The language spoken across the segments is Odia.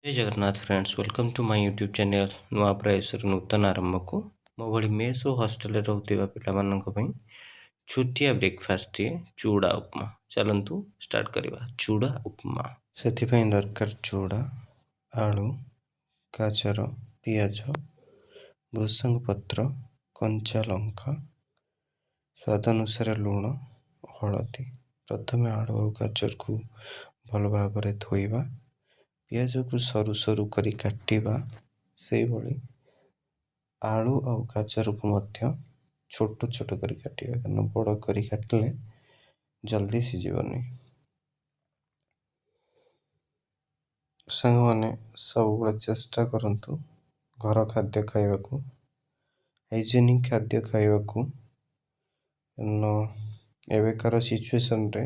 Jay Jagannath friends, welcome to my YouTube channel। ନୂଆ ପ୍ରୟାସର ନୂତନ ଆରମ୍ଭକୁ। ମୋ ଭଳି ମେସ୍ ଓ ହଷ୍ଟେଲରେ ରହୁଥିବା ପିଲାମାନଙ୍କ ପାଇଁ ଛୋଟିଆ ବ୍ରେକଫାଷ୍ଟଟିଏ, ଚୁଡ଼ା ଉପମା। ଚାଲନ୍ତୁ ଷ୍ଟାର୍ଟ କରିବା ଚୁଡ଼ା ଉପମା। ସେଥିପାଇଁ ଦରକାର ଚୁଡ଼ା, ଆଳୁ, ଗାଜର, ପିଆଜ, ଭୃସଙ୍ଗ ପତ୍ର, କଞ୍ଚା ଲଙ୍କା, ସ୍ୱାଦ ଅନୁସାରେ ଲୁଣ, ହଳଦୀ। ପ୍ରଥମେ ଆଳୁ ଆଉ ଗାଜରକୁ ଭଲ ଭାବରେ ଧୋଇବା। ପିଆଜକୁ ସରୁ ସରୁ କରି କାଟିବା। ସେଇଭଳି ଆଳୁ ଆଉ ଗାଜରକୁ ମଧ୍ୟ ଛୋଟ ଛୋଟ କରି କାଟିବା, କାରଣ ବଡ଼ କରି କାଟିଲେ ଜଲ୍ଦି ସିଝିବନି। ସାଙ୍ଗମାନେ, ସବୁବେଳେ ଚେଷ୍ଟା କରନ୍ତୁ ଘର ଖାଦ୍ୟ ଖାଇବାକୁ, ହାଇଜେନିକ୍ ଖାଦ୍ୟ ଖାଇବାକୁ, କାରଣ ଏବେକାର ସିଚୁଏସନ୍ରେ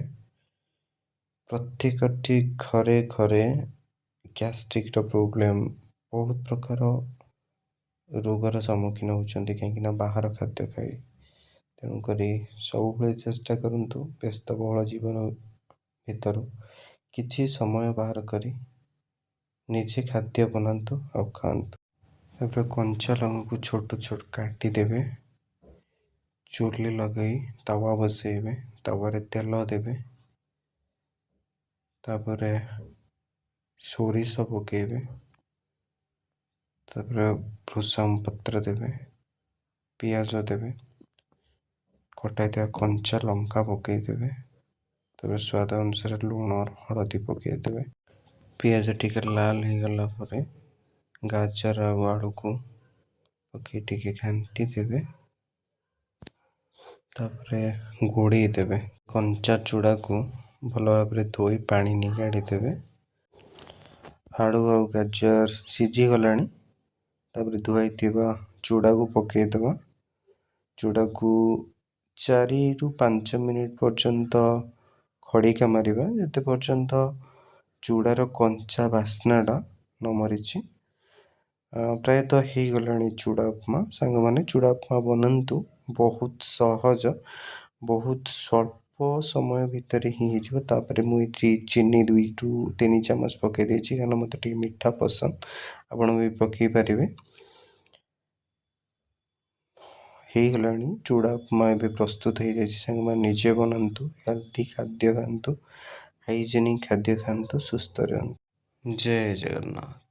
ପ୍ରତ୍ୟେକଟି ଘରେ ଘରେ ଗ୍ୟାଷ୍ଟ୍ରିକ୍ର ପ୍ରୋବ୍ଲେମ୍, ବହୁତ ପ୍ରକାର ରୋଗର ସମ୍ମୁଖୀନ ହେଉଛନ୍ତି, କାହିଁକିନା ବାହାର ଖାଦ୍ୟ ଖାଇ। ତେଣୁକରି ସବୁବେଳେ ଚେଷ୍ଟା କରନ୍ତୁ ବ୍ୟସ୍ତବହୁଳ ଜୀବନ ଭିତରୁ କିଛି ସମୟ ବାହାର କରି ନିଜେ ଖାଦ୍ୟ ବନାନ୍ତୁ ଆଉ ଖାଆନ୍ତୁ। ତାପରେ କଞ୍ଚା ଲଙ୍କାକୁ ଛୋଟ ଛୋଟ କାଟିଦେବେ। ଚୁଲି ଲଗାଇ ତାୱା ବସେଇବେ। ତାୱାରେ ତେଲ ଦେବେ। ତାପରେ ସୋରିଷ ପକାଇବେ। ତାପରେ ଭୃସଙ୍ଗ ପତ୍ର ଦେବେ, ପିଆଜ ଦେବେ, କଟା ହେଇଥିବା କଞ୍ଚା ଲଙ୍କା ପକାଇଦେବେ। ତାପରେ ସ୍ୱାଦ ଅନୁସାରେ ଲୁଣ, ହଳଦୀ ପକାଇଦେବେ। ପିଆଜ ଟିକେ ଲାଲ ହେଇଗଲା ପରେ ଗାଜର ଆଉ ଆଳୁକୁ ପକାଇ ଟିକେ ଘାଣ୍ଟି ଦେବେ। ତାପରେ ଘୋଡ଼େଇ ଦେବେ। କଞ୍ଚା ଚୁଡ଼ାକୁ ଭଲ ଭାବରେ ଧୋଇ ପାଣି ନିଗାଡ଼ି ଦେବେ। ଆଳୁ ଆଉ ଗାଜର ସିଝିଗଲାଣି। ତାପରେ ଧୁଆଇଥିବା ଚୁଡ଼ାକୁ ପକାଇଦେବା। ଚୁଡ଼ାକୁ 4ରୁ 5 ମିନିଟ୍ ପର୍ଯ୍ୟନ୍ତ ଖଡ଼ିକା ମାରିବା, ଯେତେ ପର୍ଯ୍ୟନ୍ତ ଚୁଡ଼ାର କଞ୍ଚା ବାସ୍ନାଟା ନ ମରିଛି। ପ୍ରାୟତଃ ହେଇଗଲାଣି ଚୁଡ଼ା ଉପମା। ସାଙ୍ଗମାନେ, ଚୁଡ଼ା ଉପମା ବନାନ୍ତୁ। ବହୁତ ସହଜ, ବହୁତ ସ୍ୱଳ୍ପ ସମୟ ଭିତରେ ହିଁ ହେଇଯିବ। ତାପରେ ମୁଁ ଏଠି ଚିନି 2ରୁ 3 ଚାମଚ ପକାଇ ଦେଇଛି, କାରଣ ମୋତେ ଟିକେ ମିଠା ପସନ୍ଦ। ଆପଣ ବି ପକାଇ ପାରିବେ। ହେଇଗଲାଣି ଚୁଡ଼ା ଉପମା, ଏବେ ପ୍ରସ୍ତୁତ ହେଇଯାଇଛି। ସାଙ୍ଗମାନେ, ନିଜେ ବନାନ୍ତୁ, ହେଲ୍ଦି ଖାଦ୍ୟ ଖାଆନ୍ତୁ, ହାଇଜେନିକ୍ ଖାଦ୍ୟ ଖାଆନ୍ତୁ, ସୁସ୍ଥ ରୁହନ୍ତୁ। ଜୟ ଜଗନ୍ନାଥ।